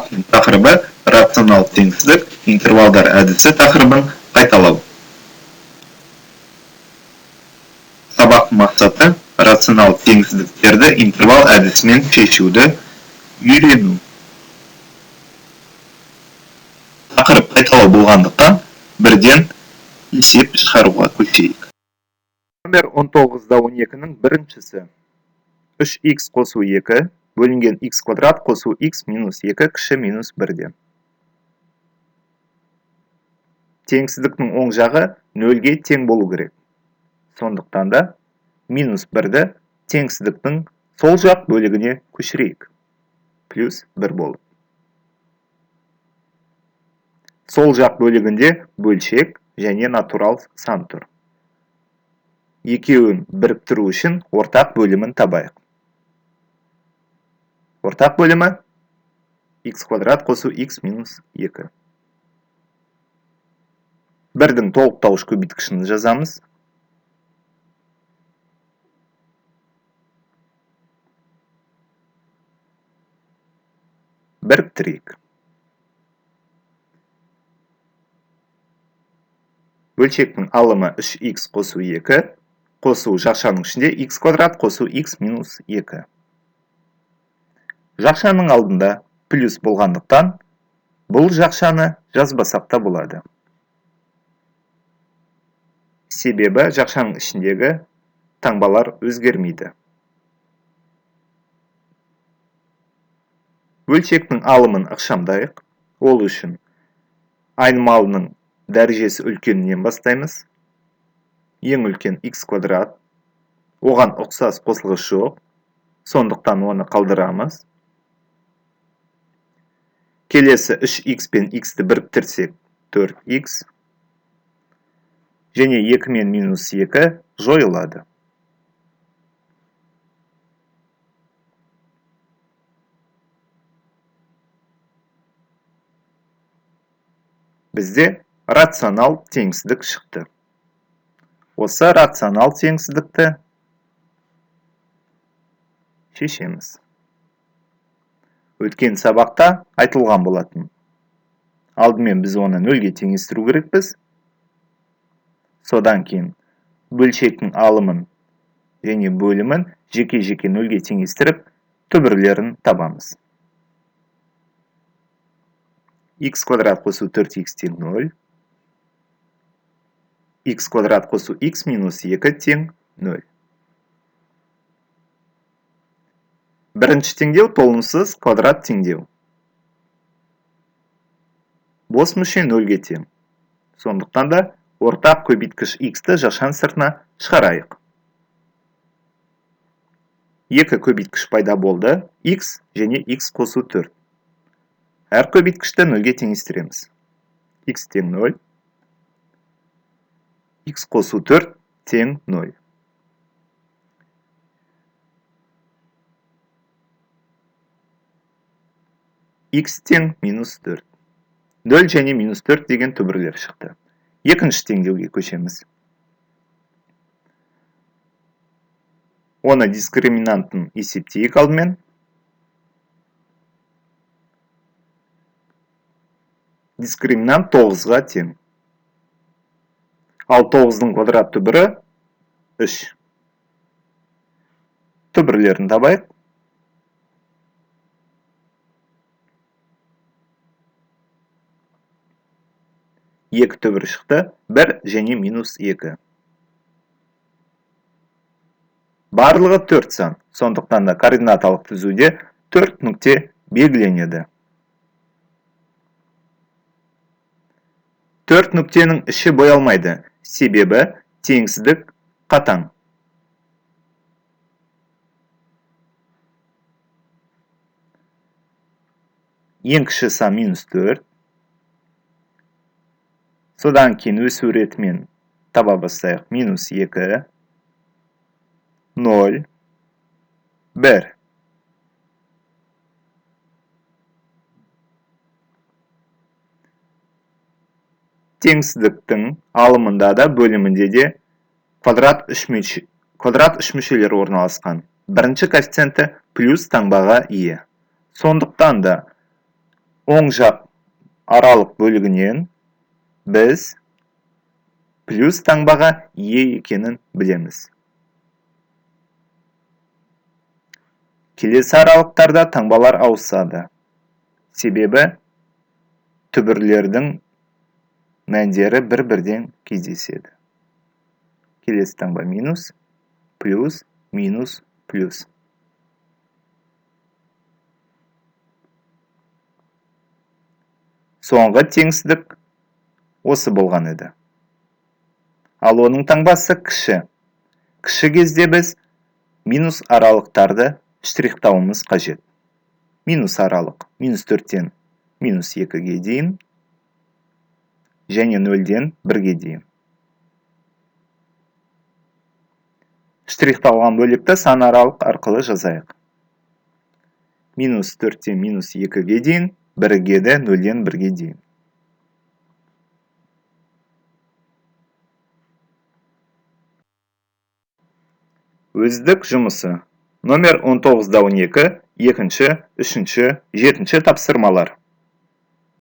Сабақтың тақырыбы рационал теңсіздік, интервалдар әдісі тақырыбын қайталау. Сабақтың мақсаты рационал теңсіздіктерді интервал әдісімен шешуді үйрену. Тақырып қайталау болғандықтан бірден есеп шығаруға көшейік. Номер 19-да 12-нің біріншісі. 3х қосу 2 бөлінген х квадрат қосу х минус 2 кіші минус 1-ден. Теңсіздіктің оң жағы 0-ге тең болу керек. Сондықтан да минус 1-ді теңсіздіктің сол жақ бөлігіне көшірейік. Плюс 1 болып. Сол жақ бөлігінде бөлшек және натурал сан тұр. Екеуін біріктіру үшін ортақ бөлімін табайық. Ортақ бөлімі х квадрат қосу х минус 2. Бірдің толықтауыш көбейткішін жазамыз. Біріктірейік. Бөлшектің алымы 3х қосу 2 қосу жақшаның ішінде х квадрат қосу х минус 2. Жақшаның алдында плюс болғандықтан бұл жақшаны жазбасақ та болады. Себебі жақшаның ішіндегі таңбалар өзгермейді. Бөлшектің алымын ықшамдайық. Ол үшін айнымалының дәрежесі үлкенінен бастаймыз. Ең үлкен х квадрат. Оған ұқсас қосылғыш жоқ. Сондықтан оны қалдырамыз. Келесі 3х пен х-ті біріктірсек 4х және 2 мен минус 2 жойылады. Бізде рационал теңсіздік шықты. Осы рационал теңсіздікті шешеміз. Өткен сабақта айтылған болатын. Алдымен біз оны 0-ге теңестіру керекпіз. Содан кейін бөлшектің алымын және бөлімін жеке-жеке 0-ге теңестіріп, түбірлерін табамыз. Х квадрат қосу 4х тең 0. Х квадрат қосу х минус 2 тең 0. Бірінші теңдеу толымсыз квадрат теңдеу. Бос мүше 0-ге тең. Сондықтан да ортақ көбейткіш х-ті жақшаның сыртына шығарайық. 2 көбейткіш пайда болды, х және х қосу 4. Әр көбейткішті 0-ге теңестіреміз. Х тең 0, х қосу 4 тең 0. Х тең минус 4. 0 және минус 4 деген түбірлер шықты. Екінші теңдеуге көшеміз. Оны дискриминантын есептейік алдымен. Дискриминант 9-ға тең. Ал 9-дың квадрат түбірі 3. Түбірлерін табайық. Екі түбір шықты, 1 және минус 2. Барлығы 4 сан, сондықтан да координаталық түзуде 4 нүкте белгіленеді. 4 нүктенің іші боялмайды, себебі теңсіздік қатаң. Ең кіші сан минус 4. Содан кейін өсу ретімен таба бастайық. Минус 2, 0, 1. Теңсіздіктің алымында да бөлімінде де квадрат үшмүшелері орналасқан. Бірінші коэффициенті плюс таңбаға ие. Сондықтан да Оң жақ аралық бөлігінен біз плюс таңбаға ие екенін білеміз. Келесі аралықтарда таңбалар ауысады. Себебі түбірлердің мәндері бір-бірден кездеседі. Келесі таңба минус, плюс, минус, плюс. Соңғы теңсіздік осы болған еді. Ал оның таңбасы кіші. Кіші кезде біз минус аралықтарды штрихтауымыз қажет. Минус аралық минус 4-тен минус 2-ге дейін және 0-ден 1-ге дейін. Штрихталған бөлікті сан аралық арқылы жазайық. Минус 4-тен минус 2-ге дейін бірігеді 0-ден 1-ге дейін. Өздік жұмысы. Номер 19-12, 2-ші, 3-ші, 7-ші тапсырмалар.